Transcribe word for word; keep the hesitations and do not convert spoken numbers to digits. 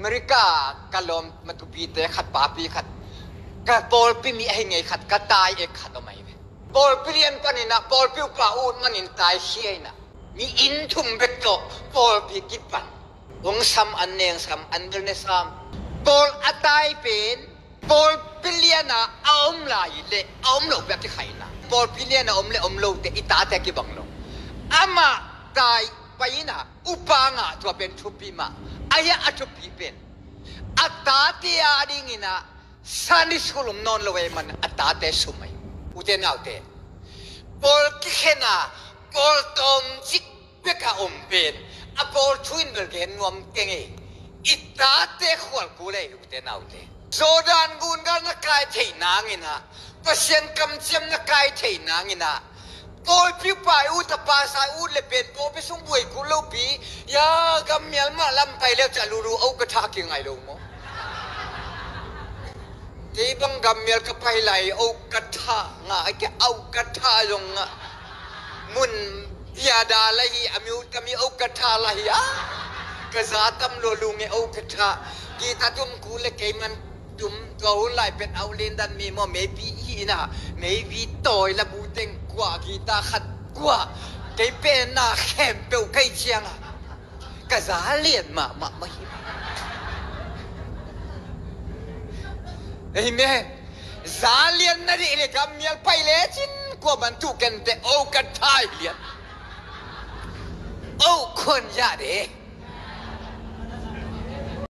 America ka lawm matupite khat, papi khat, ka pawlpi mi ahi ngei khat, ka tai ek khat om ahi ve. Pawlpi lian panin ah pawlpi upa ut manin taikhia in ah, mi inn thum bek tawh pawlpi kipan. Hong sam, an neng sam, an bel ne sam. Pawl a tai pen pawlpi lian ah a om lai le a om lo bek kikhai in ah, pawlpi lian a om le om lote i tate kibang lo. Amah tai pai in ah upa ngah, tua pen thupi mah. Ahi a, a thupi pen a tate a dingin ah Sunday school om nawn lo ei man a tate sum ahi. Ute naute, pawl kikhen a, pawl tawmcik bek a om pen a pawl thu in bel gen nuam keng ei. I tate khual kul ei, ute naute. Jordan gun gal na kai theih nangin ah, Pasian kamciam na kai theih nangin ah, pawlpi upa i ut a, pasa i ut le pen pawlpi sung buai kul lopi. Ya, gammial mah lam pai le ca lulu o ka tha kingai lo maw? Kei bang gammial ka pai lai, o ka tha ngah, a kia o ka tha zong ngah. Mun piada la hi, a mi ut ka mi o ka tha la hi a. Ka za tam lua lung e o ka tha. Kita tum kul le kei man tum, tua hun lai pen au len dan mi maw, meipi hi na, meipi tawi la bu teng kua, kita khat kua. Kei pen na khempeuh kei ciang a. Ka za lian mahmah mah hi. Amen. Za lian na dih le gammial pai lecin kua man tu kente o ka tha hi lian. O khuan ya de.